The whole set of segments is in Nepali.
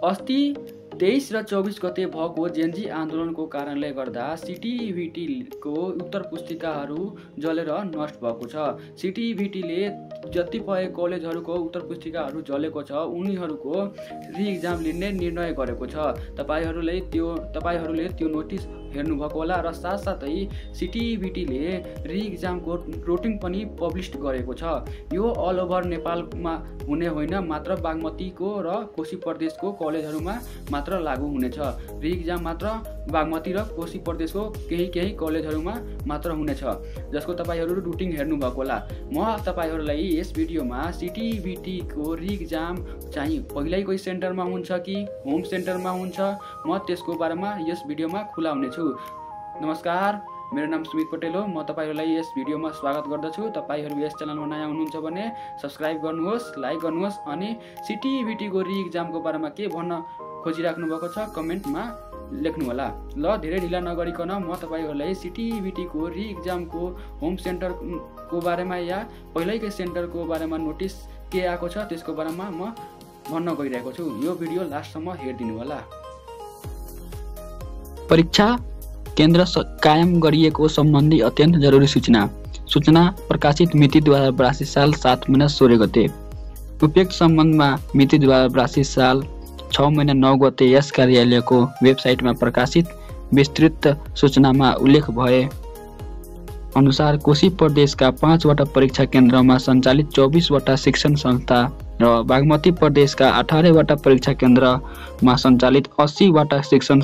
अस्ति 23 र 24 गते भएको जेनजी आन्दोलनको कारणले गर्दा सिटिभिटीको उत्तर पुस्तिकाहरू जलेर नष्ट भएको छ। सिटिभिटीले जतिपय कलेजहरूको उत्तर पुस्तिकाहरू जलेको छ उनीहरूको रिएक्जाम लिने निर्णय गरेको छ। तपाईहरूले त्यो नोटिस हेर्नुभएको होला र साथसाथै सिटिभिटीले रिएक्जामको रुटिन पनि पब्लिस गरेको छ। यो अल ओभर नेपालमा हुने होइन, मात्र बागमतीको र कोशी प्रदेशको कलेजहरूमा मात्र लागू हुनेछ। रिएक्जाम मात्र बागमती र कोशी प्रदेशको केही कलेजहरूमा मात्र हुनेछ, जसको तपाईहरू रुटिन हेर्नुभएको होला। म तपाईहरूलाई यस भिडियोमा सिटिभिटीको रिएक्जाम चाहिँ पहिल्यैकै सेन्टरमा हुन्छ कि होम सेन्टरमा हुन्छ, म त्यसको बारेमा यस भिडियोमा खुलाउने छु। नमस्कार, मेरो नाम सुमित पटेल हो। म तपाईहरूलाई यस भिडियोमा स्वागत गर्दछु। तपाईहरू यस च्यानलमा नयाँ हुनुहुन्छ भने सब्स्क्राइब गर्नुहोस्, लाइक गर्नुहोस् अनि सिटिभिटीको रिएक्जामको बारेमा के भन्न खोजिराख्नु भएको छ कमेन्टमा लेख्नु होला। ल धेरै ढिला नगरिकन म तपाईहरूलाई सिटिभिटीको रिएक्जामको होम सेन्टरको बारेमा या पहिल्यैकै सेन्टरको बारेमा नोटिस के आएको छ त्यसको बारेमा म भन्न गइरहेको छु। यो भिडियो लास्टसम्म हेरिदिनु होला। परीक्षा केन्द्र कायम गरिएको सम्बन्धी अत्यन्त जरुरी सूचना प्रकाशित मिति 2082 साल 7 महिना 16 गते। उपयुक्त सम्बन्धमा मिति 2082 साल 6 महिना 9 गते यस कार्यालयको वेबसाइटमा प्रकाशित विस्तृत सूचनामा उल्लेख भए अनुसार कोशी प्रदेशका 5 वटा परीक्षा केन्द्रमा सञ्चालित 24 वटा शिक्षण संस्था र बागमती प्रदेशका 18 वटा परीक्षा केन्द्रमा सञ्चालित 80 वटा शिक्षण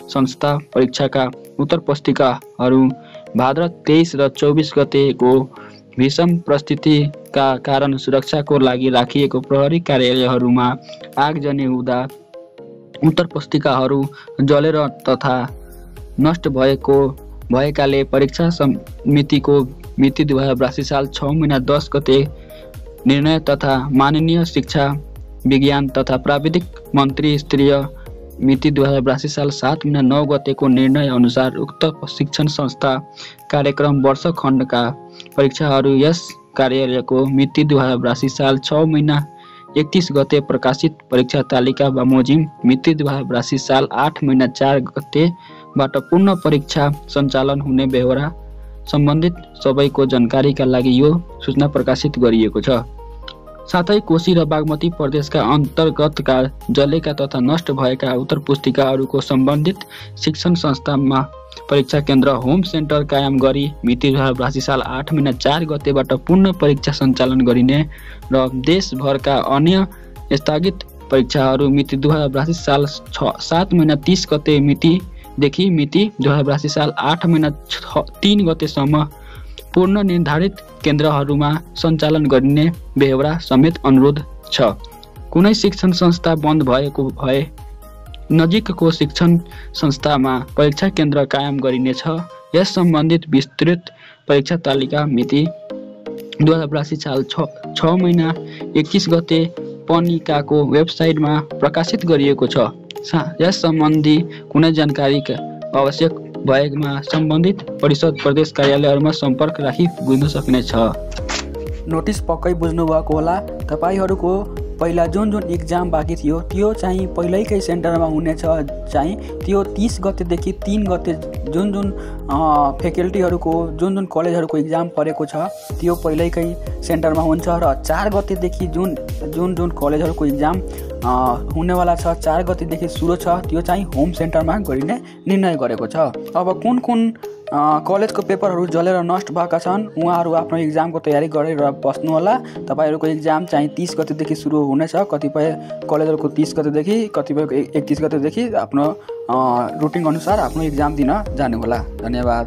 संस्था परीक्षाका उत्तर पुस्तिकाहरू भाद्र 23 र 24 गतेको भीषण परिस्थितिका कारण सुरक्षाको लागि राखिएको प्रहरी कार्यालयहरूमा आगजनी हुँदा उत्तर पुस्तिकाहरू जलेर तथा नष्ट भएकाले परीक्षा समितिको मिति 2082 साल 6 महिना 10 गते निर्णय तथा माननीय शिक्षा विज्ञान तथा प्राविधिक मन्त्री स्तरीय मिति 2082 साल 7 महिना 9 गतेको निर्णय अनुसार उक्त शिक्षण संस्था कार्यक्रम वर्षखण्डका परीक्षाहरू यस कार्यालयको मिति 2082 साल 6 महिना 31 गते प्रकाशित परीक्षा तालिका बमोजिम मिति 2082 साल 8 महिना 4 गतेबाट पूर्ण परीक्षा सञ्चालन हुने बेहोरा सम्बन्धित सबैको जानकारीका लागि यो सूचना प्रकाशित गरिएको छ। साथै कोशी र बागमती प्रदेशका अन्तर्गतका जलेका तथा नष्ट भएका उत्तर पुस्तिकाहरूको सम्बन्धित शिक्षण संस्थामा परीक्षा केन्द्र होम सेन्टर कायम गरी मिति 2082 साल 8 महिना 4 गतेबाट पूर्ण परीक्षा सञ्चालन गरिने र देशभरका अन्य स्थगित परीक्षाहरू मिति 2082 साल 7 महिना 30 गते मितिदेखि मिति 2082 साल 8 महिना 3 गतेसम्म पूर्ण निर्धारित केन्द्रहरूमा सञ्चालन गरिने बेहोरा समेत अनुरोध छ। कुनै शिक्षण संस्था बन्द भएको भए नजिकको शिक्षण संस्थामा परीक्षा केन्द्र कायम गरिनेछ। यस सम्बन्धित विस्तृत परीक्षा तालिका मिति 2082 साल 6 महिना 21 गते पनिकाको वेबसाइटमा प्रकाशित गरिएको छ। यस सम्बन्धी कुनै जानकारीका आवश्यक भएमा सम्बन्धित परिषद प्रदेश कार्यालयहरूमा सम्पर्क राखी बुझ्न सकिनेछ। नोटिस पक्कै बुझ्नु भएको होला। तपाईहरूको पहिला जुन इक्जाम बाँकी थियो त्यो चाहिँ पहिल्यैकै सेन्टरमा हुनेछ। चाहिँ त्यो 30 गतेदेखि 3 गते जुन फ्याकल्टीहरूको जुन कलेजहरूको इक्जाम परेको छ त्यो पहिल्यैकै सेन्टरमा हुन्छ र 4 गतेदेखि जुन कलेजहरूको इक्जाम हुनेवाला छ 4 गतेदेखि सुरु छ त्यो चाहिँ होम सेन्टरमा गरिने निर्णय गरेको छ। अब कुन कलेजको पेपरहरू जलेर नष्ट भएका छन् उहाँहरू आफ्नो इक्जामको तयारी गरेर बस्नु होला। तपाईहरूको इक्जाम चाहिँ 30 गतेदेखि सुरु हुनेछ। कतिपय कलेजहरूको 30 गतेदेखि, कतिपयको 31 गतेदेखि आफ्नो रुटिन अनुसार आफ्नो इक्जाम दिन जानु होला। धन्यवाद।